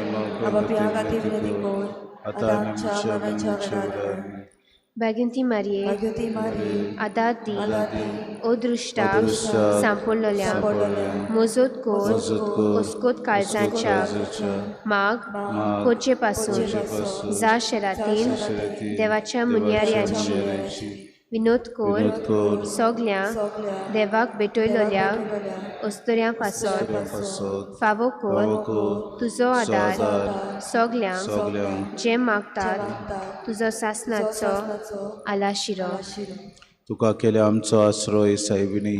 B: आमच्या खातीर विनंती कर आतां आनी आमच्या मरणाच्या वेळार. आमेन.
K: भाग्यवंती मारिये आदार दी ओ दृश्टाक सांपडलोल्या मोजोत कोर ओस्कोत काळजाच्या माग कोचे पासून जा शेरातीन देवाच्या मुन्याऱ्यांची विनोद कोर सोगल्या देवाक भेटयलोल्या अस्तुऱ्यां पासत फावो कोर तुजो आदार सोगल्यांक जे मागतात तुजो सासनाचो आलाशिरो.
B: तुका केल्या आमचो आसरो सायबिणी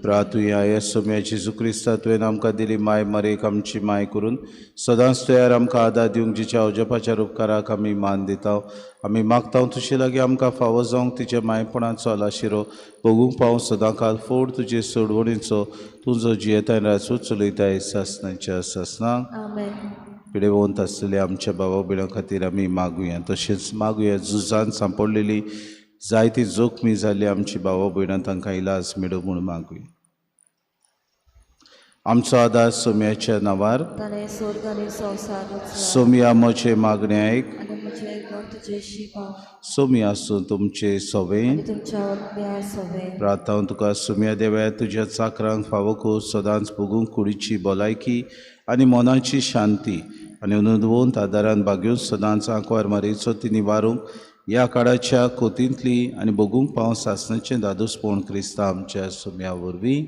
B: प्रातुया ह्या सोम्या जेजू क्रिस्ता तुवें आमकां दिली माय मरेक आमची माय करून सदांच तयार आमकां आदार दिवंक जिच्या अजपाच्या उपकाराक आमी मान दिता. आमी मागता तुजे लागीं आमकां फावो जावंक तिच्या मायपणाचो आलाशिरो भोगूंक पावूं सदां काल फोड तुजे सोडवणीचो तुजो जियेताय राजूच चलयताय सासनाच्या सासनाक. पिडेवंत आसलेल्या आमच्या बाबा भयणां खातीर आमी मागुया. तशेंच मागुया झुजान सांपडलेली जायती जोखमी जाल्ली आमची भावा भयणां तांकां इलाज मेळूं म्हूण मागुया. आमचो आदार सोम्याच्या नांवार. सोम्या म्हजें मागणें आयक. सोमी आसूं तुमचे सवे. प्रार्थना तुका सोम्या देव्या तुज्या चाकरांक फावो कर सदांच भोगूंक कुडीची भलायकी आनी मनाची शांती आनी अनुदवंत आदारान भाग्यून सदांच आंकवार मारयेचो ती निवारूंक ह्या काळाच्या कोतींतली आनी भोगूंक पावं सासणाचें दादोसपण क्रिस्ता आमच्या सोम्या वरवीं.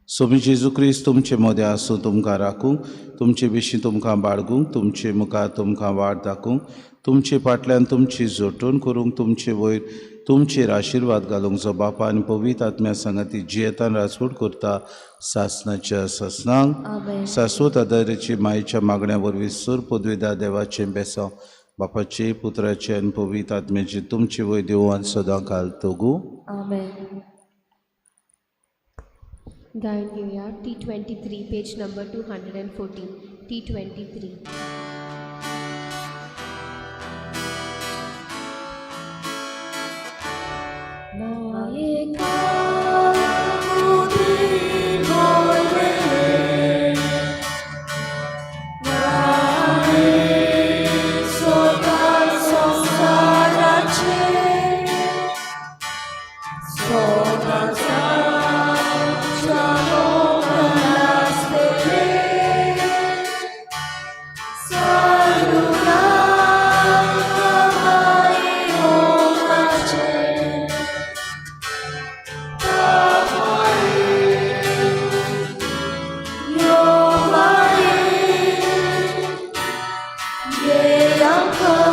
B: सोमी जेजू क्रिस्त तुमचे मदें आसूं तुमकां राखूंक तुमचे विशीं तुमकां बाळगूंक तुमचे मुखार तुमकां वाट दाखोवंक तुमचे फाटल्यान तुमची जोटण करूंक तुमचे वयर तुमचेर आशिर्वाद घालूंक जो बापा आनी पवित्र आत्म्या सांगाती जियेतान राजवट करता सासनाच्या सासनाक. सासवत आदाराची मायेच्या मागण्या वरवीं सूर पदवेदार देवाचें बेसांव बापाचे पुत्राचे आनी पवित्र आत्म्याचे तुमचे वयर देवान सदां काल तगू.
K: गायन घेवया T23 page number 214 T23.
I: Yeah.